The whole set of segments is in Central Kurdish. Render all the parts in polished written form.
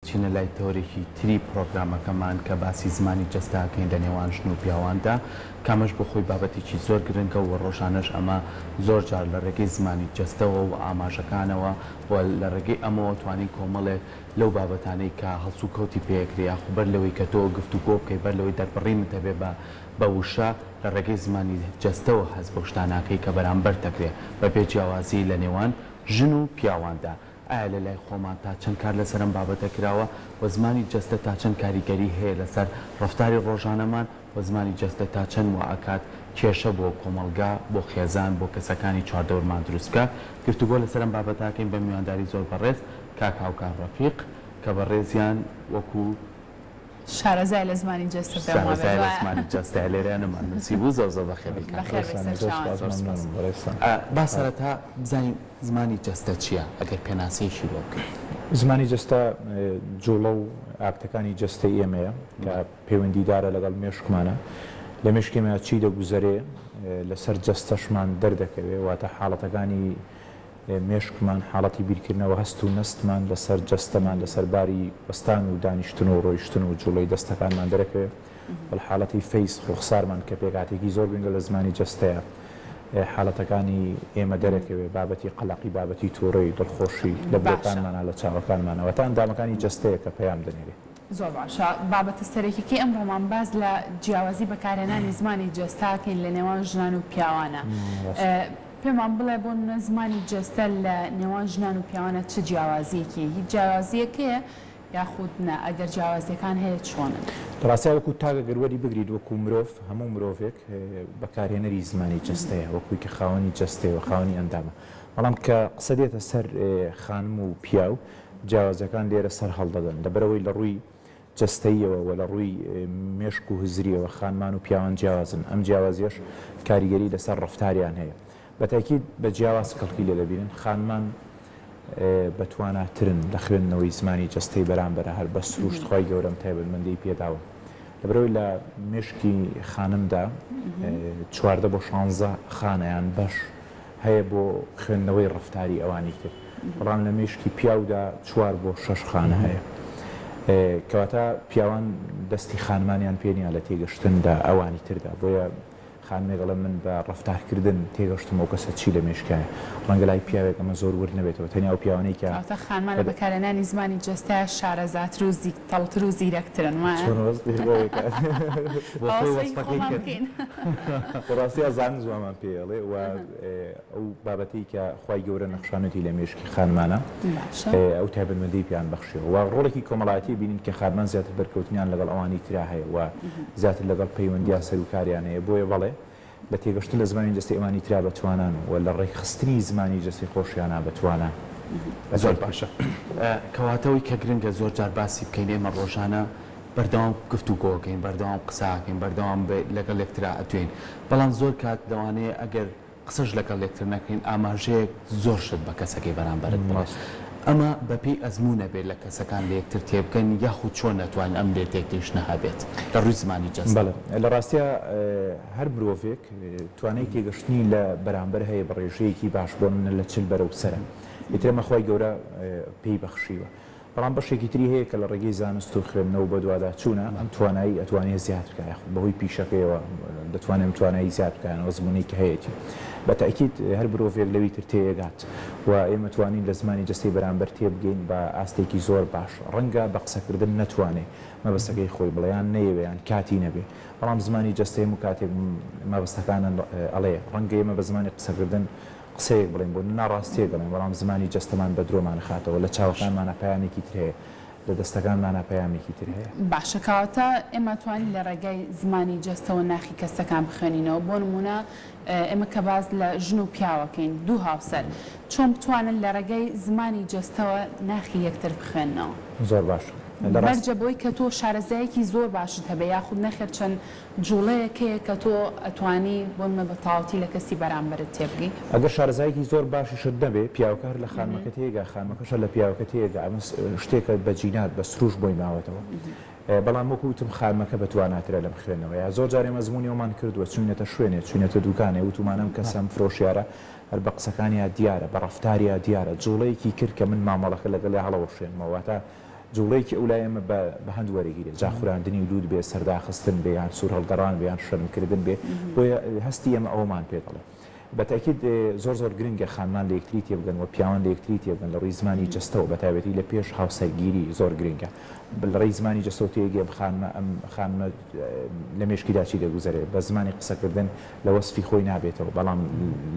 چینە لای تەوەرێکی تری پڕۆگرامەکەمان کە باسی زمانی جەستە ئەکەین لە نێوان ژن و پیاواندا کە ئەمەش بۆ خۆی بابەتێکی زۆر گرنگە و ڕۆژانەش ئەمە زۆر جار لە ڕێگەی زمانی جەستەوە و ئاماژەکانەوە و لە ڕێگەی ئەمەوە توانین کۆمەڵێک لەو بابەتانەی کە هەڵسوکەوتی پێ ئەکرێ یاخو بەر لەوەی کە تۆ گفتوگۆ بکەی بەر لەوەی دەربڕینت هەبێ بە بە وشە لە ڕێگەی زمانی جەستەوە هەست بەو شتانە ئەکەی کە بەرامبەرت ئەکرێ بە بێ جیاوازی لە نێوان ژن و پیاواندا. ئایا لە لای خۆمان تا چەند کار لەسەر ئەم بابەتە کراوە و زمانی جەستە تا چەند کاریگەری هەیە لەسەر ڕەفتاری ڕۆژانەمان و زمانی جەستە تا چەند وا ئەکات کێشە بۆ کۆمەڵگا، بۆ خێزان، بۆ کەسەکانی چواردەورمان دروست بکات؟ گفتوگۆ لەسەر ئەم بابەتە ئەکەین بە میوانداری زۆر بەڕێز کاک هاوکار ڕەفیق کە بەڕێزیان وەکو. شارەزای لە زمانی جەستە پێم وابێت شارەزای لە زمانی جەستە لێرەیا نەمان نووسی بوو زۆر زۆر بەخێر بێی کاک بەخێر بێی سەرچاوان. زۆر سوپاس با سەرەتا بزانین زمانی جەستە چییە ئەگەر پێناسەیەکی بۆ بکەیت؟ زمانی جەستە جوڵە و ئاکتەکانی جەستەی ئێمەیە کە پەیوەندیدارە لەگەڵ مێشکمانە لە مێشکی ئێمە چی دەگوزەرێ لەسەر جەستەشمان دەردەکەوێ واتە حاڵەتەکانی مێشکمان، حاڵەتی بیرکردنەوە، هەست و نەستمان لەسەر جەستەمان، لەسەر باری وەستان و دانیشتن و ڕۆیشتن و جوڵەی دەستەکانمان دەرەکەوێ. وەل حاڵەتی face، ڕوخسارمان، کە پێکهاتەیەکی زۆر گرنگە لە زمانی جەستەیە، حاڵەتەکانی ئێمە دەرەکەوێ، بابەتی قەلەقی، بابەتی توڕەیی، دڵخۆشی، لە باشە. برۆکانمانا، لە چاوەکانمانا، واتە ئەندامەکانی جەستەیە کە پەیام دەنێرێ. زۆر باشە. بابەتە سەرەکیەکەی ئەمڕۆمان باس لە جیاوازی بەکارهێنانی زمانی جەستە ئەکەین لە نێوان ژنان و پیاوانە. ڕاستە. پێمان بڵێ بۆ نمونە زمانی جەستە لە نێوان ژنان و پیاوانە چ جیاوازیەکی هەیە؟ هیچ جیاوازیەک هەیە یاخود نا؟ ئەگەر جیاوازیەکان هەیە چۆنن؟ لە ڕاستیا وەکو تاک ئەگەر وەری بگریت وەکو مرۆڤ هەموو مرۆڤێک بەکارهێنەری زمانی جەستەیە وەکوی کە خاوەنی جەستەیە و خاوەنی ئەندامە بەڵام کە قسە دێتە سەر خانم و پیاو جیاوازیەکان لێرە سەر هەڵدەدەن لەبەرئەوەی لە ڕووی جەستەییەوە و لە ڕووی مێشک و هزرییەوە خانمان و پیاوان جیاوازن، ئەم جیاوازییەش کاریگەری لەسەر ڕەفتاریان هەیە. بە تاکید بە جیاواز کەڵکی لێ دەبینن، خانمان بە تواناترن لە خوێندنەوەی زمانی جەستەی بەرامبەرە، هەر بە سروشت خوای گەورە ئەم تایبەتمەندیەی پێداون. لەبەرئەوەی لە مێشکی خانمدا 14 بۆ شانزە خانە یان بەش هەیە بۆ خوێندنەوەی ڕەفتاری ئەوانی تر، بەڵام لە مێشکی پیاودا چوار بۆ شەش خانە هەیە. کەواتە پیاوان دەستی خانمانیان پێ نییە لە تێگەشتندا ئەوانی تردا، بۆیە خانمێک ئەڵێ من بە ڕەفتارکردن تێگەشتم ئەو کەسە چی لە مێشکایە، ڕەنگە لای پیاوێک ئەمە زۆر ورد نەبێتەوە، تەنیا ئەو پیاوانەی کە. کەواتە خانمان لە بەکارهێنانی زمانی جەستە شارەزاتر و زیتەڵتر و زیرەکترن وایە؟ چۆن وەسفی خۆی کات؟ بۆ خۆی وەسفەکەی کرد. لە ڕاستیا زانست وامان پێ ئەڵێ و ئەو بابەتەی کە خوای گەورە نەخشانوێتی لە مێشکی خانمانە ئەو تایبەتمەندیەی پێیان بەخشیوە و ڕۆڵێکی کۆمەڵایەتی بینین کە خانمان زیاتر بەرکەوتنیان لەگەڵ ئەوانی ترا هەیە و زیاتر لەگەڵ پەیوەندیا سەروکاریان هەیە بۆیە بەڵێ لە تێگەشتن لە زمانی جەستەی ئەوانی ترا بەتوانان و لە ڕێکخستنی زمانی جەستەی خۆشیانا بەتوانان. زۆر باشە کەواتە ئەوەی کە گرنگە زۆر جار باسی بکەین ئێمە ڕۆژانە بەردەوام گفتوگۆ ئەکەین بەردەوام قسە ئەکەین بەردەوام لەگەڵ یەکترا ئەدوێین بەڵام زۆر کات لەوانەیە ئەگەر قسەش لەگەڵ یەکتر نەکەین ئاماژەیەک زۆر شت بە کەسەکەی بەرامبەرت بڵێ ئەمە بەپێی ئەزموون ئەبێت لە کەسەکان لە یەکتر تێبگەن یاخود چۆن ئەتوانین ئەم لێتێگەیشتنە هەبێت لە ڕووی زمانی جەستەوە؟ بەڵێ لە ڕاستیا هەر مرۆڤێک توانای تێگەشتنی لە بەرامبەر هەیە بە ڕێژەیەکی باش بۆ نمونە لە 40 بەرەو سەرە ئیتر ئەمە خوای گەورە پێی بەخشیوە بەڵام بەشێکی تری هەیە کە لە ڕێگەی زانست و خوێندنەوە و بەدواداچوونە ئەم توانایی ئەتوانێ زیاد بکا یاخود بەهۆی پیشەکەیەوە دەتوانێ ئەم توانایی زیاد بکا یان ئەزموونەی کە هەیەتی. بە تەئکید هەر مرۆڤێک لەوی تر تێیەگات و ئێمە توانین لە زمانی جەستەی بەرامبەر تێبگەین بە ئاستێکی زۆر باش. ڕەنگە بە قسەکردن نەتوانێ مەبەستەکەی خۆی بڵێ یان نەیەوێ یان کاتی نەبێ بەڵام زمانی جەستەی هەموو کاتێک مەبەستەکان ئەڵێ. ڕەنگە ئێمە بە زمانی قسەکردن قسەیەک بڵێین بۆ ناڕاستیەک ئەڵێین بەڵام زمانی جەستەمان بە درۆمان ئەخاتەوە لە چاوەکانمانا پەیامێکی تر هەیە لە دەستەکانمانا پەیامێکی تر هەیە. باشە کەواتە ئێمە توانین لە ڕێگای زمانی جەستەوە ناخی کەسەکان بخوێنینەوە بۆ نموونە ئێمە کە باس لە ژن و پیاو ئەکەین دوو هاوسەر چۆن بتوانن لە ڕێگای زمانی جەستەوە ناخی یەکتر بخوێننەوە؟ زۆر باشە لە ڕاست. مەرجە بۆی کە تۆ شارەزایەکی زۆر باشت هەبێ یاخود نەخێر چەند جوڵەیەک هەیە کە تۆ ئەتوانی بۆ نمونە بە تەواوەتی لە کەسی بەرامبەرت تێبگەی؟ ئەگەر شارەزایەکی زۆر باشیشت نەبێ پیاوەکە هەر لە خانمەکە تێگا خانمەکەش هەر لە پیاوەکە تێگا ئەمە شتێکە بە جینات بە سروشت بۆی ماوەتەوە بەڵام وەکو وتم خانمەکە بە تواناترە لەم خوێندنەوەیە زۆر جار ئێمە ئەزموونی ئەومان کردووە چووینەتە شوێنێ چووینەتە دوکانێ وتومانە ئەم کەسە ئەم فرۆشیارە هەر بە قسەکانیا دیارە بە ڕەفتاریا دیارە جوڵەیەکی کرد کە من مامەڵەکە لەگەڵیا هەڵەوەشێنمەوە واتە. جوڵەیەکی ئەو لای ئێمە بە بە هەند وەرەگیرێ جا خوراندنی لووت بێ، سەرداخستن بێ یان سوور هەڵگەڕان بێ یان شەرم کردن بێ، بۆیە هەستی ئێمە ئەوەمان پێ دەڵێ. بە تەئکید زۆر زۆر گرنگە خانمان لە یەکتری تێبگەن و پیاوان لە یەکتری تێبگەن لە ڕووی زمانی جەستەوە بە تایبەتی لە پێش هاوسەرگیری زۆر گرنگە لە ڕێی زمانی جەستەوە تێگەی ئەم خانمە ئەم خانمە لە مێشکیدا چی دەگوزەرێ بە زمانی قسەکردن لە وەسفی خۆی نابێتەوە بەڵام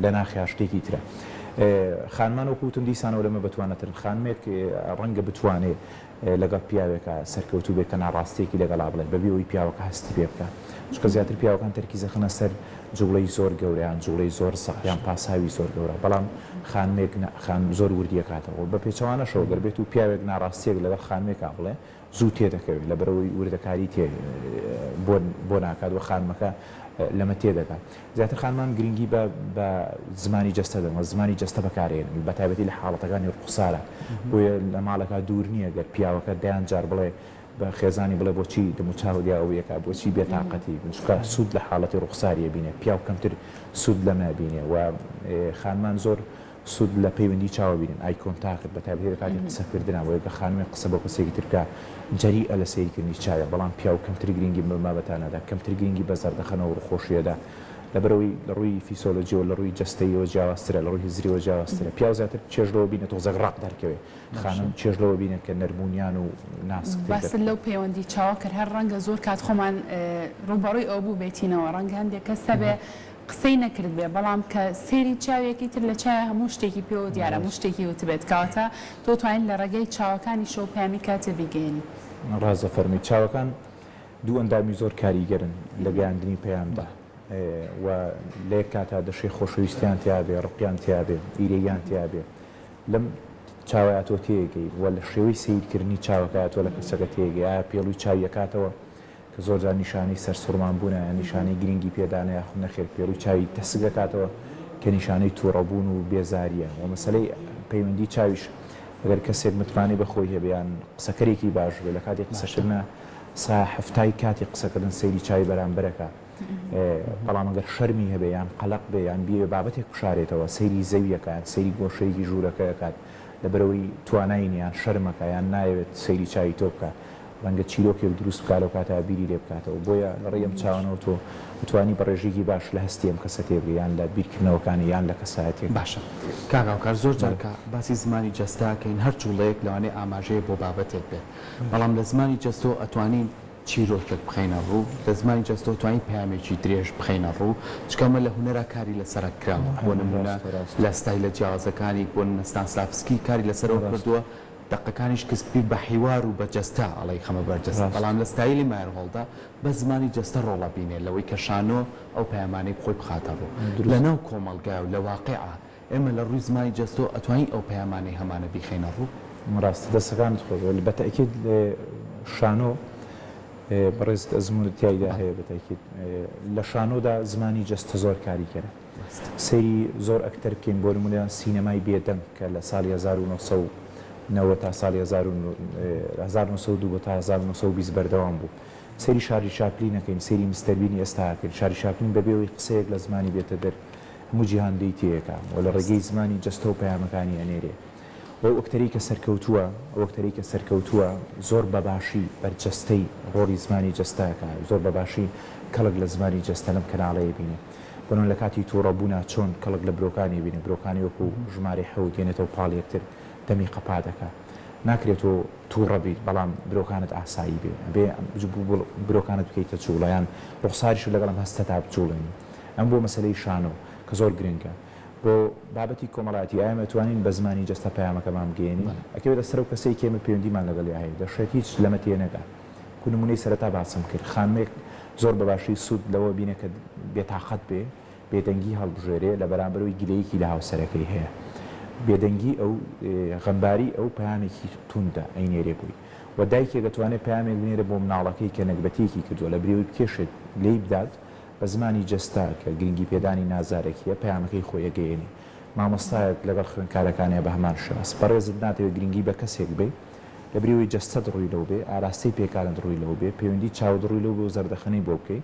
لە ناخیا شتێکی ترە. خانمان وەکو وتم دیسانەوە لەمە بەتواناترن خانمێک ڕەنگە بتوانێ لەگەڵ پیاوێکا سەرکەوتوو بێت کە ناڕاستیەکی لەگەڵا بڵێت بەبێ ئەوەی پیاوەکە هەستی پێ بکات چونکە زیاتر پیاوەکان تەرکیز ئەخەنە سەر جوڵەی زۆر گەورە یان جوڵەی زۆر زەق یان پاساوی زۆر گەورە بەڵام خانمێک نا خانم زۆر وردی ئەکاتەوە بە پێچەوانەشەوە گەر بێت و پیاوێک ناڕاستیەک لەگەڵ خانمێکا بڵێ زوو تێدەکەوێت لەبەرئەوەی وردەکاری تێ بۆ بۆ ناکات و خانمەکە لەمە تێدەگات زیاتر خانمان گرنگی بە بە زمانی جەستە دەن و زمانی جەستە بەکارێنن بە تایبەتی لە حاڵەتەکانی ڕوخسارە بۆیە لە ماڵەکە دوور نییە گەر پیاوەکە دەیان جار بڵێ بە خێزانی بڵێ بۆچی دەموچاو دیاویەکە بۆچی بێتاقەتی چونکە سوود لە حاڵەتی ڕوخساریە بینێ پیاو کەمتر سوود لەمە بینێ و خانمان زۆر سوود لە پەیوەندی چاو ئەبینن، eye contact، بە تایبەتی لە کاتی قسەکردنا، بۆیە کە خانمێک قسە بۆ کەسێکی تر بکا جەریئە لە سەیرکردنی چاویا، بەڵام پیاو کەمتر گرینگی بەم بابەتانە ئەدا، کەمتر گرینگی بە زەردەخەنە و ڕووخۆشی ئەدا، لەبەرئەوەی لە ڕووی فیسۆلۆجیەوە، لە ڕووی جەستەییەوە جیاوازترە، لە ڕووی هزریەوە جیاوازترە، پیاو زیاتر چێژ لەوە بینێ تۆزێک ڕەق دەرکەوێ، خانم چێژ لەوە بینێ کە نەرمونیان و ناسکتر باست دەرکەوێ. لەو پەیوەندی چاوە کرد، هەر ڕەنگە زۆر کات خۆمان ڕووبەڕووی ئەوە بووبێتینەوە، ڕەنگە هەندێک کەس هەبێ قسەی نەکردبێ بەڵام کە سەیری چاوێکی تر لە چاویا هەموو شتێکی پێوە دیارە هەموو شتێکی وتبێت کەواتە تۆ توانیت لە ڕێگەی چاوەکانیشەوە پەیامی کاتێ بیگەیەنی. ڕاست دەفەرمووی چاوەکان دوو ئەندامی زۆر کاریگەرن لە گەیاندنی پەیامدا و لە یەک کاتا دەشێ خۆشەویستیان تیا بێ ڕقیان تیا بێ ئیرەییان تیا بێ لەم چاوەیا تۆ تێگەی و لە شێوەی سەیرکردنی چاوەکەیا تۆ لە کەسەکە تێگەی ئایا پێڵوی چاوی ئەکاتەوە کە زۆرجار نیشانەی سەرسوڕمان بوونە یان نیشانەی گرنگی پێدانە یاخود نەخێر پێڵوی چاوی تەسک دەکاتەوە کە نیشانەی توڕەبوون و بێزارییە وە مەسەلەی پەیوەندی چاویش ئەگەر کەسێک متمانەی بە خۆی هەبێ یان قسەکەرێکی باش بێ لە کاتی قسەکردنا سا حەفتای کاتی قسەکردن سەیری چاوی بەرامبەرەکە بەڵام ئەگەر شەرمی هەبێ یان قەلەق بێ یان بیەوێ بابەتێک بشارێتەوە سەیری زەویەکە یان سەیری گۆشەیەکی ژوورەکە ئەکات لەبەرئەوەی توانای نیە یان شەرمەکە یان نایەوێت سەیری چاوی تۆ بکات ڕەنگە چیرۆکێک دروست بکات لەو کاتە بیری لێ بکاتەوە بۆیە لە ڕێی ئەم چاوانەوە تۆ بتوانی بە ڕێژەیەکی باش لە هەستی ئەم کەسە تێبگەی یان لە بیرکردنەوەکانی یان لە کەسایەتیەکەی. باشە کاک هاوکار زۆر جار کە باسی زمانی جەستە ئەکەین هەر جوڵەیەک لەوانەیە ئاماژەیە بۆ بابەتێک بێت بەڵام لە زمانی جەستەوە ئەتوانین چیرۆکێک بخەینە ڕوو لە زمانی جەستەوە توانین پەیامێکی درێژ بخەینە ڕوو چونکە ئەمە لە هونەرا کاری لەسەرە کراوە بۆ نمونە لە ستایلە جیاوازەکانی بۆ نمونە ستانسلافسکی کاری لەسەرەوە کردووە دەقەکانیش کسپی بە حیوار و بە جەستە ئەڵێی خەمە بەر جەستە بەڵام لە ستایلی مایەرهۆڵدا بەس زمانی جەستە ڕۆڵ ئەبینێ لەوەی کە شانۆ ئەو پەیامانەی خۆی بخاتە ڕوو لە ناو کۆمەڵگا و لە واقیعا ئێمە لە ڕووی زمانی جەستەوە ئەتوانین ئەو پەیامانەی هەمانە بیخەینە ڕوو؟ ڕاستە دەستەکانت خۆش بێت بە تەئکید شانۆ بەڕێزت ئەزموونت تیایدا هەیە بە تەئکید لە شانۆدا زمانی جەستە زۆر کاریگەرە سەیری زۆر ئەکتەر بکەین بۆ نموونە سینەمای بێدەنگ کە لە ساڵی 1990 تا ساڵی 1902 بۆ تا 1920 بەردەوام بوو سەیری شارلی چاپلین ئەکەین سەیری مستەر بینی ئێستا ئەکەین شارلی چاپلین بەبێ ئەوەی قسەیەک لە زمانی بێتە دەر هەموو جیهان لێی تێیەکا و لە ڕێگەی زمانی جەستە و پەیامەکانی ئەنێرێ و ئەو ئەکتەرەی کە سەرکەوتووە ئەو ئەکتەرەی کە سەرکەوتووە زۆر بە باشی بەرجەستەی ڕۆڵی زمانی جەستە ئەکا زۆر بە باشی کەڵک لە زمانی جەستە لەم کەناڵەیە بینێ بۆ نموونە لە کاتی تووڕە بوونا چۆن کەڵک لە برۆکانی بینێ برۆکانی وەکوو ژمارەی حەوت دێنێتەوە پاڵ یەکتر دەمی قەپا دەکا ناکرێ تۆ تووڕە بیت بەڵام برۆکانت ئاسایی بێ ئەبێ برۆکانت بکەیتە جووڵە یان ڕوخساریشت لەگەڵ ئەم هەستەتا بجووڵێنی ئەم بۆ مەسەلەی شانۆ کە زۆر گرنگە بۆ بابەتی کۆمەڵایەتی ئایا ئێمە ئەتوانین بە زمانی جەستە پەیامەکەمان بگەیەنین؟ ئەکەوێتە سەر ئەو کەسەی کە ئێمە پەیوەندیمان لەگەڵیا هەیە دەشێت هیچ لەمە تێنەگات وەکو نمونەی سەرەتا باسم کرد خانمێک زۆر بە باشی سوود لەوە بینێ کە بێتاقەت بێ بێدەنگی هەڵبژێرێ لە بەرامبەر ئەوەی گلەیەکی لە هاوسەرەکەی هەیە بێدەنگی ئەو غەمباری ئەو پەیامێکی توندە ئەینێرێ بۆی و دایکێک ئەتوانێ پەیامێک بنێرێ بۆ مناڵەکەی کە نەگبەتیەکی کردووە لە بری ئەوەی بکێشێت لێی بدات بە زمانی جەستە کە گرنگیپێدانی نازارەکییە، پەیامەکەی خۆی ئەگەیەنێ. مامۆستایەک لەگەڵ خوێندکارەکانیا بە هەمان شێواز. بەڕێزت ناتەوێ گرنگی بە کەسێک بەی، لەبری ئەوەی جەستەت ڕووی لەو بێ، ئاراستەی پێکانت ڕووی لەو بێ، پەیوەندی چاوت ڕووی لەو بێ و زەردەخەنەی بۆ بکەی،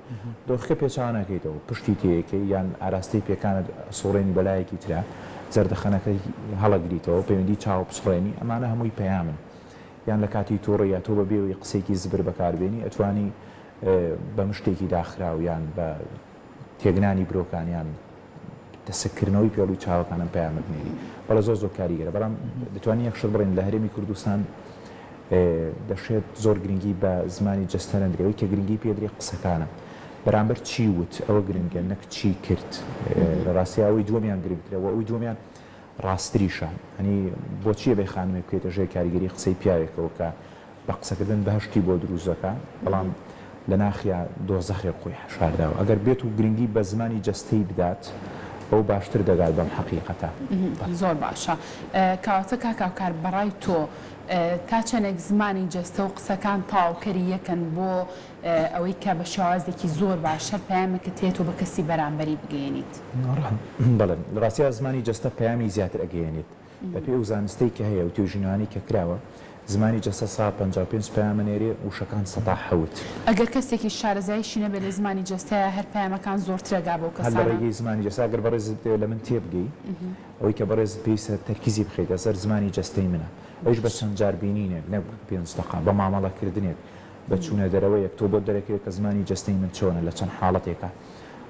دۆخەکە پێچەوانە ئەکەیتەوە، پشتی تێیەکەی یان ئاراستەی پێکانت ئەسوڕێنی بە لایەکی ترا، زەردەخەنەکەی هەڵەگریتەوە، پەیوەندی چاو بچڕێنی، ئەمانە هەمووی پەیامن. یان لە کاتی توڕەییا تۆ بە بێ ئەوەی قسەیەکی زبر بەکار بێنی ئەتوانی بە مشتێکی داخراو یان بە تێکنانی برۆکان یان تەسککردنەوەی پێڵوی چاوەکان ئەم پەیامە بنێری. بەڵێ زۆر زۆر کاریگەرە. بەڵام دەتوانین یەک شت بڵێین لە هەرێمی کوردستان دەشێت زۆر گرنگی بە زمانی جەستە نەدرێ. ئەوەی کە گرنگی پێ درێ قسەکانە. بەرامبەر چی وت ئەوە گرنگە نەک چی کرد. لە ڕاستیا ئەوەی دووەمیان گرنگترە و ئەوی دووەمیان ڕاستتریشە. یانی بۆچی ئەبێ خانمێک بکەوێتە ژێر کاریگەری قسەی پیاوێکەوە کە بە قسەکردن بەهەشتی بۆ دروست دەکا، بەڵام لە ناخیا دۆزەخێک خۆی حەشارداوە. ئەگەر بێت و گرنگی بە زمانی جەستەی بدات، ئەو باشتر دەگات بەم حەقیقەتە. زۆر باشە. کەواتە کاک هاوکار بەڕای تۆ تا چەندێک زمانی جەستە و قسەکان تەواوکەری یەکن بۆ ئەوەی کە بە شێوازێکی زۆر باش هەر پەیامێکت هەیە تۆ بە کەسی بەرامبەری بگەیەنیت؟ بەڵێ، لە ڕاستیا زمانی جەستە پەیامی زیاتر ئەگەیەنێت. بەپێی ئەو زانستەی کە هەیە و توێژینەوانەی کە کراوە، زمانی جەستە 55% پەیام ئەنێرێ، وشەکان 7%. ئەگەر کەسێکیش شارەزاییشی نەبێت لە زمانی جەستەیا هەر پەیامەکان زۆرتر ئەگا بەو هەر لە کەسانە. ڕێگەی زمانی جەستە، ئەگەر بەڕێزت بتەوێت لە من تێبگەی، ئەوەی کە بەڕێزت پێویستە تەرکیزی بخەیتە سەر زمانی جەستەی منە، ئەویش بە چەند جار بینینێک نەک پێنج دەقە، بە مامەڵەکردنێک، بە چوونە دەرەوەیەک، تۆ بۆت دەرەکەوێت کە زمانی جەستەی من چۆنە لە چەند حاڵەتێکا.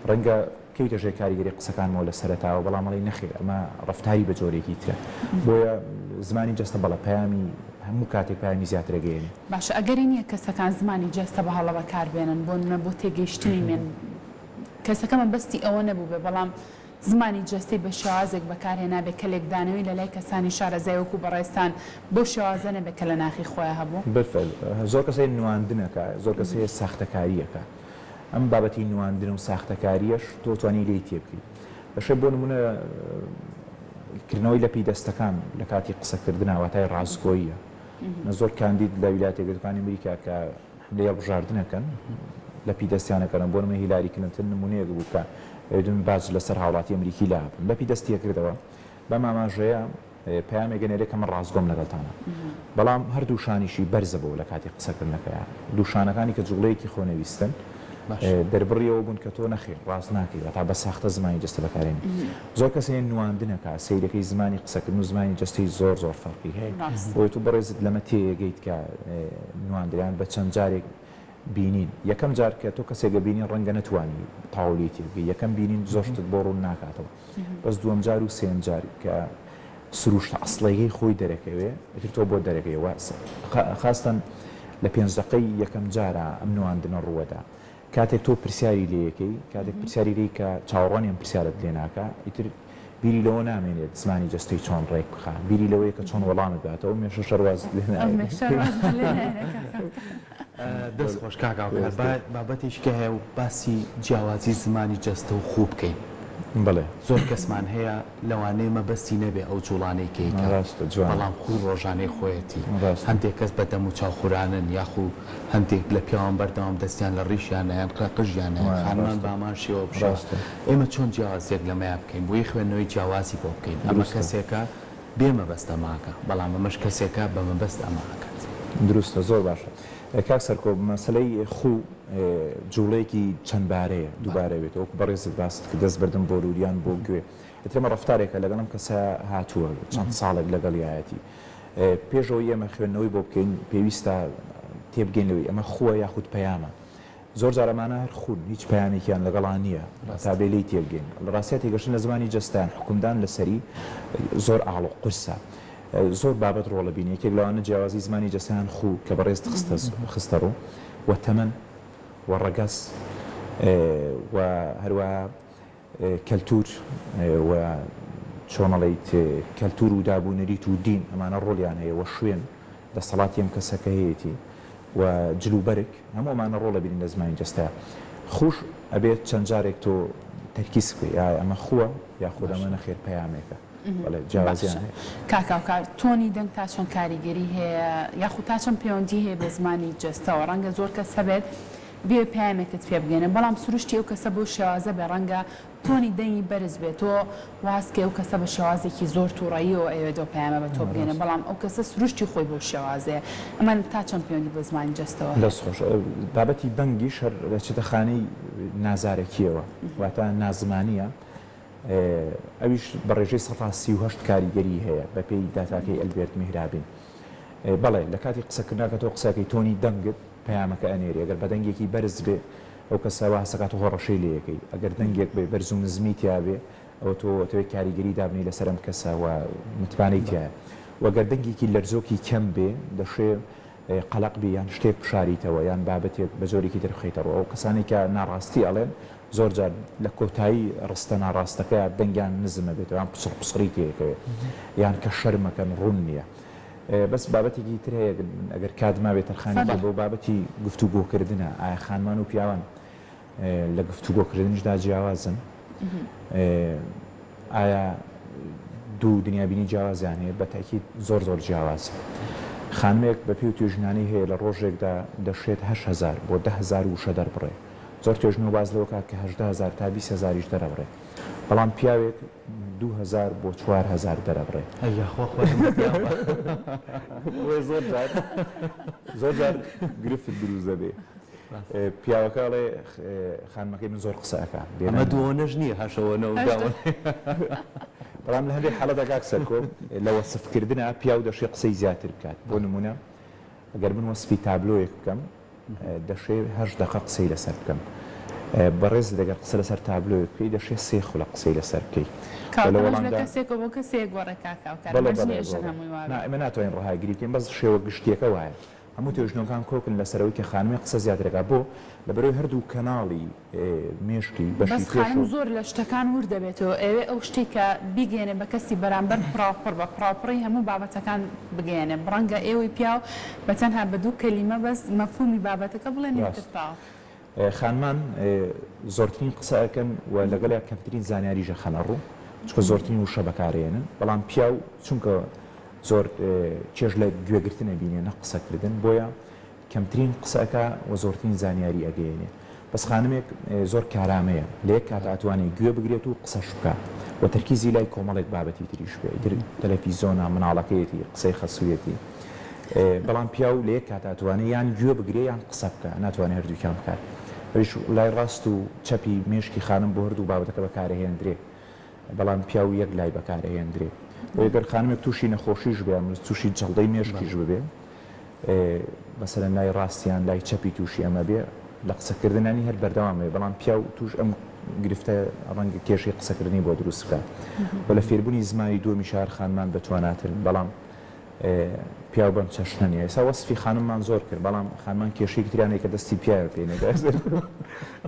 ڕەنگە بکەویتە ژێر کاریگەری قسەکانمەوە لە سەرەتاوە، بەڵام ئەڵێی نەخێر ئەمە ڕەفتاری بە جۆرێکی ترە. بۆیە زمانی جەستە بەڵێ پەیامی هەموو کاتێک پەیامی زیاتر ئەگەیەنێ. باشە ئەگەری نییە کەسەکان زمانی جەستە بە هەڵە بەکار بێنن، بۆ نمونە بۆ تێگەیشتنی من کەسەکە مەبەستی ئەوە نەبووبێ بەڵام زمانی جەستەی بە شێوازێک بەکار هێنابێ کە لێکدانەوەی لە لای کەسانی شارەزای وەکوو بەڕێزتان بەو شێوازە نەبێ کە لە ناخی خۆیا هەبوو؟ بالفعل زۆر کەس هەیە نواندن ئەکا، زۆر کەس هەیە ساختەکاری ئەکا. ئەم بابەتی نواندن و ساختەکارییەش تۆ توانی لێی تێبگەی. دەشێ بۆ نموونە کردنەوەی لەپی دەستەکان لە کاتی قسەکردنا واتای ڕاستگۆییە. زۆر کاندید لە ویلایەتە یەکگرتووەکانی ئەمریکا کە حملەی هەڵبژاردن ئەکەن لەپی دەستیان ئەکەنەوە. بۆ نموونە هیلاری کلنتن نموونەیەک بوو کە ئەیوتن باج لەسەر هاوڵاتی ئەمریکی لابەن. لەپی دەستی ئەکردەوە. بەم ئاماژەیە پەیامێک ئەنێرێ کە من ڕاستگۆم لەگەڵتانا. بەڵام هەردوو شانیشی بەرزە بۆ لە کاتی قسەکردنەکەیا. دوو شانەکانی کە جوڵەیەکی خۆنەویستن دەربڕی ئەوە بوون کە تۆ نەخێر ڕاست ناکەی واتا بە ساختە زمانی جەستە بەکارێنی. زۆر کەس هەیە نواندن ئەکا سەیرەکەی زمانی قسەکردن و زمانی جەستەی زۆر زۆر فەرقی هەیە. بۆیە تۆ بەڕێزت لەمە تێیەگەیت کە نواندران بە چەند جارێک بینین. یەکەم جار کە تۆ کەسێک ئەبینی ڕەنگە نەتوانی تەواو لێی تێبگەی. یەکەم بینین زۆر شتت بۆ ڕوون ناکاتەوە. بەس دووەم جار و سێیەم جار کە سروشتە ئەسڵیەکەی خۆی دەرەکەوێ ئیتر تۆ بۆت دەرەکەوێ وە خاستەن لە پێنج دەقەی یەکەم جارا ئەم نواندنە ڕووەدا کاتێک تۆ پرسیاری لێ یەکەی کاتێک پرسیاری لێی کە چاوەڕوانی ئەم پرسیارەت لێ ناکا ئیتر بیری لەوە نامێنێت زمانی جەستەی چۆن ڕێک بخا بیری لەوەیە کە چۆن وەڵامت باتەوە ئەو مێشە شەر وازت لێ ئەو نایەنێ مێشە وازت لێ نایەنێ کاکە. دەست خۆش کاک هاوکار با بابەتێکی کە هەیە و باسی جیاوازی زمانی جەستە و خوو بکەین. بەڵێ. زۆر کەسمان هەیە لەوانەیە مەبەستی نەبێ ئەو جوڵانەی کە ئەیکات ڕاستە جوانە. بەڵام خووی ڕۆژانەی خۆیەتی. ڕاستە. هەندێک کەس بە دەم و چاو خورانن یاخو هەندێک لە پیاوان بەردەوام دەستیان لە ڕیشیانە یان قە قژیانە وایە خانمان ڕاستە. بە هەمان شێوە بشێوە. ڕاستە. ئێمە چۆن جیاوازیەک لەمەیا بکەین بۆیە خوێندنەوەی جیاوازی بۆ بکەین ئەمە دروستە. کەسێکە بێ مەبەست ئەمە ئەکا بەڵام ئەمەش کەسێکە بە مەبەست ئەمە ئەکات. دروستە زۆر باشە کاک سەرکۆ مەسەلەی خوو جوڵەیەکی چەند بارەیە دووبارە بێتەوە وەکو بەڕێزت باست کرد دەست بردن بۆ لوول یان بۆ گوێ ئیتر ئەمە ڕەفتارێکە لەگەڵ ئەم کەسە هاتووە چەند ساڵێک لەگەڵیایەتی پێش ئەوەی ئێمە خوێندنەوەی بۆ بکەین پێویستە تێبگەین لەوەی ئەمە خووە یاخود پەیامە زۆر جار ئەمانە هەر خوون، هیچ پەیامێکیان لەگەڵا نییە تا بێ لێی تێبگەین. لە ڕاستیا تێگەشتن لە زمانی جەستە یان حوکمدان لەسەری زۆر ئاڵ و قورسە. زۆر بابەت ڕۆڵ ئەبینێ، یەکێک لەوانە جیاوازی زمانی جەستە یان خوو کە بەڕێزت خستە خستە ڕوو و تەمەن و ڕەگەز و هەروەها کەلتور و چۆن ئەڵێیت کەلتور و داب و نەریت و دین ئەمانە ڕۆڵیان هەیە و شوێن دەسەڵاتی ئەم کەسە کە هەیەتی و جل و بەرگ هەموو ئەمانە ڕۆڵ ئەبینن لە زمانی جەستەیا خوش ئەبێت چەند جارێک تۆ تەرکیز بکەی ئایا ئەمە خووە یاخود ئەمە نەخێر پەیامێکە بەڵێ جیاوازیان باشە هەیە. کاک هاوکار تۆنی دەنگ تا چەند کاریگەری هەیە یاخود تا چەند پەیوەندی هەیە بە زمانی جەستەوە ڕەنگە زۆر کەس هەبێت بێ پەیامێکت پێ بگەینێ بەڵام سروشتی ئەو کەسە بەو شێوازە بێ ڕەنگە تۆنی دەنگی بەرز بێ تۆ واز کەی ئەو کەسە بە شێوازێکی زۆر توڕەییەوە ئەیەوێت ئەو پەیامە بە تۆ بگەینێ بەڵام ئەو کەسە سروشتی خۆی بەو شێوازەیە ئەمە تا چەند پەیوەندی بە زمانی جەستەوە هەیە؟ دەست خۆش. بابەتی دەنگیش هەر دەچێتە خانەی نازارەکییەوە واتە نازمانییە ئەویش بە ڕێژەی 38% کاریگەری هەیە بەپێی داتاکەی ئەلبێرت میهرابین. بەڵێ لە کاتی قسەکردنا کە تۆ قسەکەی tone ی دەنگت پەیامەکە ئەنێری ئەگەر بە دەنگێکی بەرز بێ ئەو کەسە وا هەست ئەکات تۆ هەڕەشەی لێ ئەکەی ئەگەر دەنگێک بێ بەرز و نزمی تیا بێ ئەوە تۆ ئەتەوێ کاریگەری دابنێی لەسەر ئەم کەسە و متمانەی تیایە و گەر دەنگێکی لەرزۆکی کەم بێ دەشێ قەلەق بی یان شتێک بشاریتەوە یان بابەتێک بە جۆرێکی تر بخەیتە ڕوو ئەو کەسانەی کە ناڕاستی ئەڵێن زۆر جار لە کۆتایی ڕستە ناڕاستەکە دەنگیان نزم ئەبێتەوە یان قسڕ قسڕی تێکەوێ یان کە شەرمەکەن ڕوون نییە بەس بابەتێکی تر هەیە ئەگەر کات مابێ تەرخانی بکەین بۆ بابەتی گفتوگۆکردنە ئایا خانمان و پیاوان لە گفتوگۆکردنیشدا جیاوازن؟ ئایا دوو دنیابینی جیاوازیان هەیە؟ بە تەئکید زۆر زۆر جیاوازن. خانمێک بە پێی توێژینانەی هەیە لە ڕۆژێکدا دەشێت 8000 بۆ 10000 وشە دەربڕێ. زۆر توێژینەوە باس لەوە کا کە 18 هەزار تا 20 هەزاریش دەرەبڕێ. بەڵام پیاوێک 2000 بۆ 4000 دەرەبڕێ. ئەی یاخوا خوا رەحمەتیان بە. بۆیە زۆر جار زۆر جار گرفت دروست دەبێ. پیاوەکە ئەڵێ خانمەکەی من زۆر قسە ئەکا. ئەمە دووەنەش نییە هەشەوەنە و داوەنەیە. بەڵام لە هەندێک حاڵەتدا کاک سەرکۆ لە وەسفکردنا پیاو دەشێ قسەی زیاتر بکات. بۆ نموونە گەر من وەسفی تابلۆیەک بکەم دەشێ هەشت دەقە قسەی لەسەر بکەم. بەڕێزت ئەگەر قسە لەسەر تابلۆیەک بکەی دەشێ سێ خولەک قسەی لەسەر بکەی. و لە کاکە مەرج لە وەڵامدا. کەسێکەوە بۆ کەسێک گۆڕێ کاک هاوکار بەڵێ مەرج بەڵێ نییە ژن گۆڕێ. هەمووی نا وابێ. ئێمە ناتوانین ڕەهاگری بکەین بەس شێوە گشتییەکە وایە. هەموو توێژینەوەکان کۆکن لەسەر ئەوەی کە خانمێک قسە زیاتر ئەکات بۆ؟ لەبەرئەوەی هەردوو کەناڵی مێشکی بەشی بەس خانم پێشەوە. زۆر لە شتەکان ورد دەبێتەوە ئەیەوێ ئەو شتەی کە بیگەیەنێ بە کەسی بەرامبەر پڕاوپڕ بە پڕاوپڕی هەموو بابەتەکان بگەیەنێ ڕەنگە ئێوەی پیاو بە تەنها بە دوو کەلیمە بەس مەفهومی بابەتەکە بڵێن ئیتر ڕاست تەواو. خانمان زۆرترین قسە ئەکەن و لەگەڵیا کەمترین زانیاریش ئەخەنە ڕوو چونکە زۆرترین وشە بەکارئەیەنن بەڵام پیاو چونکە زۆر چێژ لە گوێگرتن ئەبینێ نەک قسەکردن بۆیە کەمترین قسە ئەکا و زۆرترین زانیاری ئەگەیەنێ بەس خانمێک زۆر کارامەیە لە یەک کاتا ئەتوانێ گوێ بگرێت و قسەش بکا و تەرکیزی لای کۆمەڵێک بابەتی تریش بێ ئیتر تەلەفیزۆنە مناڵەکەیەتی قسەی خەسوویەتی بەڵام پیاو لە یەک کاتا ئەتوانێ یان گوێ بگرێ یان قسە بکا ناتوانێ هەردووکیان بکات ئەویش لای ڕاست و چەپی مێشکی خانم بۆ هەردوو بابەتەکە بەکارئەهێندرێ بەڵام پیاو یەک لای بەکارئەهێندرێ بۆیە گەر خانمێک تووشی نەخۆشیش بێ یان تووشی جەڵدەی مێشکیش ببێ مەسەلەن لای ڕاست یان لای چەپی تووشی ئەمە بێ لە قسەکردنانی هەر بەردەوام بێ بەڵام پیاو تووش ئەم گرفتە ڕەنگە کێشەی قسەکردنی بۆ دروست بکات و لە فێربوونی زمانی دووەمیش هەر خانمان بەتواناترن بەڵام پیاو بەم چەشنە نییە ئێستا وەسفی خانممان زۆر کرد بەڵام خانمان کێشەیەکی تریان هەیە کە دەستی پیاوە پێ نەگات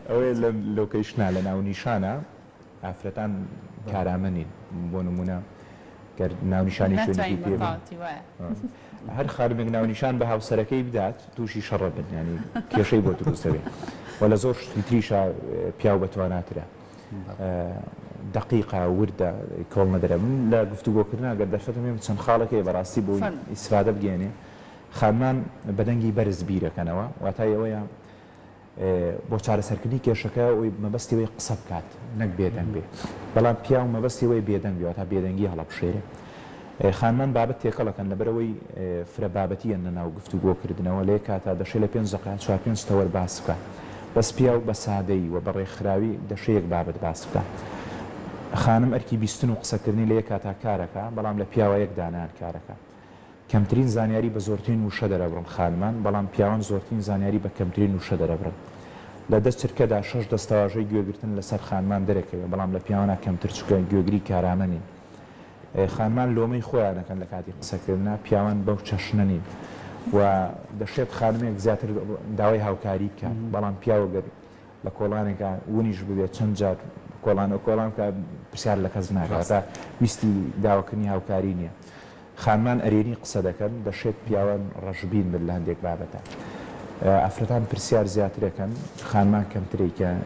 ئەوەیە لە location ا لە ناونیشانە ئافرەتان کارامە نین بۆ نمونە گەر ناونیشانی شوێنێکی پێ هەر خانمێک ناونیشان بە هاوسەرەکەی بدات تووشی شەڕە بن ینی کێشەی بۆ دروست دەبێت و لە زۆر شتی تریشا پیاو بەتواناترە دقیقە وردە کۆڵ نەدرە من لە گفتوگۆکردنا گەر دەرفەتم هەیە چەند خاڵێک هەیە بەڕاستی بۆی ئیسفادە بگەێنێ خانمان بەدەنگی بەرز بیرەکەنەوە واتای ئەوەیە بۆ چارەسەرکردنی کێشەکە ئەوی مەبەستی ئەوەیە قسە بکات نەک بێدەنگ بێ بەڵام پیاو مەبەستی ئەوەیە بێدەنگ بێ واتا بێدەنگی هەڵەبژێرێ خانمان بابەت تێکەڵ ئەکەن لەبەرئەوەی فرە بابەتییەن لە ناو گفتوگۆ کردنەوە لە یەک کاتا دەشێ لە پێنج دەقە چوار پێنج تەوەر باس بکات بەس پیاو بە سادەیی و بە ڕێکخراوی دەشێ یەک بابەت باس بکات خانم ئەرکی بیستن و قسەکردنی لە یەک کاتا کارەکا بەڵام لە پیاوە یەک دانەیان کارەکا کەمترین زانیاری بە زۆرترین وشە دەرەبڕن خانمان، بەڵام پیاوان زۆرترین زانیاری بە کەمترین وشە دەرەبڕن. لە دە چرکەدا شەش دەستەواژەی گوێگرتن لەسەر خانمان دەرەکەوێ، بەڵام لە پیاوانا کەمتر چونکە گوێگری کارامە نین. خانمان لۆمەی خۆیان ئەکەن لە کاتی قسەکردنا، پیاوان بەو چەشنە نین و دەشێت خانمێک زیاتر داوای هاوکاری بکات، بەڵام پیاو گەر لە کۆڵانێکا ونیش ببێت چەند جار کۆڵان و کۆڵان بکات پرسیار لە کەس ناکات، واتە ویستی داواکردنی هاوکاری نییە. خانمان ئەرێنی قسە دەکەن، دەشێت پیاوان ڕەشبین بن لە هەندێک بابەتە. ئافرەتان پرسیار زیاتر ئەکەن، خانمان کەمتر ئەیکەن،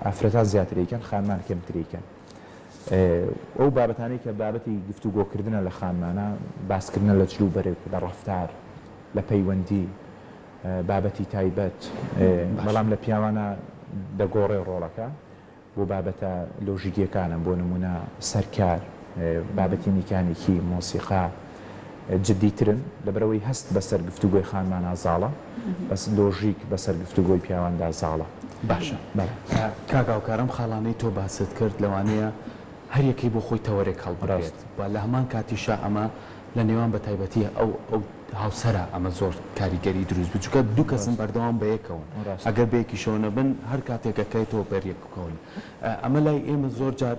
ئافرەتان زیاتر ئەیکەن، خانمان کەمتر ئەیکەن. ئەو بابەتانەی کە بابەتی گفتوگۆکردنە لە خانمانە، باسکردنە لە جلوبەرگ، لە ڕەفتار، لە پەیوەندی، بابەتی تایبەت، بەڵام لە پیاوانە دەگۆڕێ ڕۆڵەکە. بۆ بابەتە لۆژیکیەکانە بۆ نموونە سەرکار، بابەتی میکانیکی، مۆسیقا جدیترن لەبەرئەوەی هەست بەسەر گفتوگۆی خانمانا زاڵە بەس لۆژیک بەسەر گفتوگۆی پیاواندا زاڵە. باشە بەڵێ. کاک هاوکار ئەم خاڵانەی تۆ باست کرد لەوانەیە هەر یەکەی بۆ خۆی تەوەرێک هەڵبگرێت و لە هەمان کاتیشا ئەمە. لە نێوان بە تایبەتی ئەو ئەو هاوسەرە ئەمە زۆر کاریگەری دروست بوو چونکە دوو کەسن ڕاستە بەردەوام بەیەکەوەن ڕاستە. ئەگەر بەیەکیشەوە نەبن هەر کاتێک ئەکەیتەوە بەریەک بکەون ئەمە لای ئێمە زۆر جار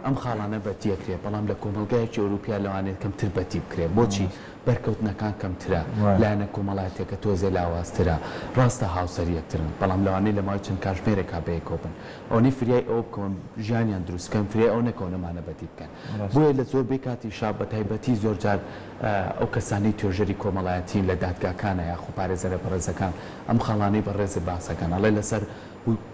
ئەم خاڵانە بەدیەکرێ بەڵام لە کۆمەڵگایەکی ئەوروپیا لەوانەیە کەمتر بەدی بکرێ بۆچی بەرکەوتنەکان کەمترە لایەنە کۆمەڵایەتیەکە تۆزێ لاوازترە ڕاستە هاوسەر یەکترن بەڵام لەوانەیە لە ماوەی چەند کاژمێرێکا بەیەکەوە بن ئەوەنەی فریای ئەوە بکەون ژیانیان دروست بکەن فریای ئەوە نەکەون ئەمانە بەدی بکەن بۆیە لە زۆربەی کاتیشا بەتایبەتی زۆرجار ئەو کەسانەی توێژەری کۆمەڵایەتین لە دادگاکانە یاخو پارێزەرە بەڕێزەکان ئەم خاڵانەی بەڕێزت باسەکەن ئەڵێ لەسەر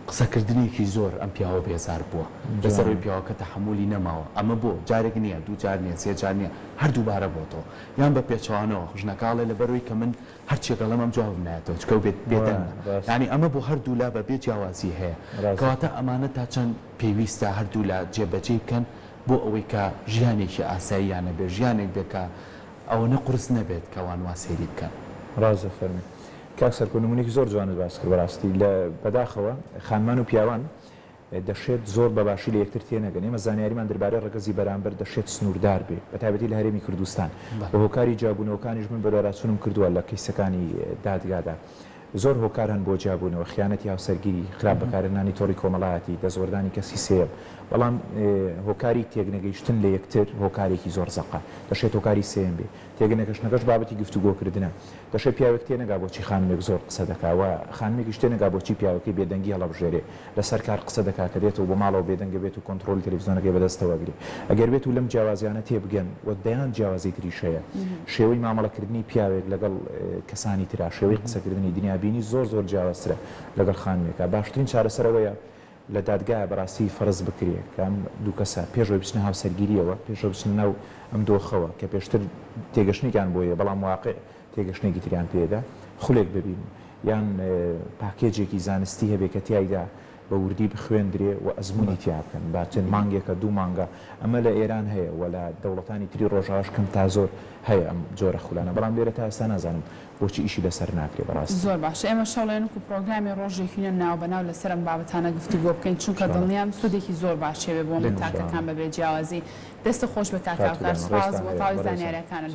قسەکردنێکی زۆر ئەم پیاوە بێزار بووە لەسەر ئەوەی پیاوەکە تەحەمولی نەماوە ئەمە بۆ جارێک نییە دوو جار نییە سێ جار نییە هەر دووبارە بۆتەوە یان بە پێچەوانەوە ژنەکە ئەڵێ لەبەرئەوەی کە من هەرچیەک ئەڵێم ئەم جوابم نایەتەوە چونکە ئەو بێدەنگە یانی ئەمە بۆ هەردوولا بە بێ جیاوازی هەیە کەواتە ئەمانە تا چەند پێویستە هەردوولا جێبەجێی بکەن بۆ ئەوەی کە ژیانێکی ئاساییان هەبێت ژیانێک بێت کە ئەوەنە قورس نەبێت کە وان وا سەیری بکەن. ڕاست دەفەرمووی کاک سەرکۆ نمونەیەکی زۆر جوانت باس کرد بەڕاستی لە بەداخەوە خانمان و پیاوان دەشێت زۆر بە باشی لە یەکتر تێنەگەن ئێمە زانیاریمان دەربارەی ڕەگەزی بەرامبەر دەشێت سنووردار بێ بە تایبەتی لە هەرێمی کوردستان بە هۆکاری جیابوونەوەکانیش من بەدواداچوونم کردووە لە کەیسەکانی دادگادا زۆر هۆکار هەن بۆ جیابوونەوە، خیانەتی هاوسەرگیری، خراپ بەکارهێنانی تۆڕی کۆمەڵایەتی، دەستوەردانی کەسی سێیەم، بەڵام هۆکاری تێکنەگەیشتن لە یەکتر هۆکارێکی زۆر زەقە، دەشێت هۆکاری سێیەم بێ. تێکنەگەشتنەکەش بابەتی گفتوگۆکردنە. دەشێت پیاوێک تێنەگا بۆچی خانمێک زۆر قسە دەکا و خانمێکیش تێنەگا بۆچی پیاوەکەی بێدەنگی هەڵەبژێرێ. لەسەر کار قسە دەکا کە دێتەوە بۆ ماڵەوە بێدەنگە بێت و کۆنتڕۆڵی تەلەفزیۆنەکەی بەدەستەوە ئەگرێ. ئەگەر بێت و لەم جیاوازیانە تێبگەن و دەیان جیاوازی تریش هەیە. شێوەی مامەڵەکردنی پیاوێک لەگەڵ کەسانی ترا، شێوەی قسەکردنی، دنیابینی زۆر زۆر جیاوازترە لەگەڵ خانمێکا. باشترین چارەسەر ئەوەیە لە دادگایە بەڕاستی فەرز بکرێ کە ئەم دوو کەسە پێش ئەوەی بچنە هاوسەرگیرییەوە، پێش ئەوەی بچنە ناو ئەم دۆخەوە کە پێشتر تێگەشتنێکیان بۆ هەیە بەڵام واقیع تێگەشتنێکی تریان پێدا خولێک ببینن یان پاکێجێکی زانستی هەبێ کە تیایدا بە وردی بخوێندرێ و ئەزموونی تیا بکەن با چەند مانگێکە دوو مانگە ئەمە لە ئێران هەیە و لە دەوڵەتانی تری ڕۆژاواش کەم تا زۆر هەیە ئەم جۆرە خولانە بەڵام لێرە تا ئێستا نازانم بۆچی ئیشی لەسەر ناکرێ بەڕاستی. زۆر باشە ئێمە شەوڵێن وەکو پرۆگرامی ڕۆژێکی نوێ ناوبەناو لەسەر ئەم بابەتانە گفتوگۆ بکەین چونکە دڵنیام سوودێکی زۆر باشی هەبێ بۆ هەموو تاکەکان بەبێ جیاوازی دەستت خۆش بێ کاک خاتوو هاوکار دانا سوپاس ڕێزتان بۆ هەیە تەواوی بەڕێزان. زانیاریەکانت.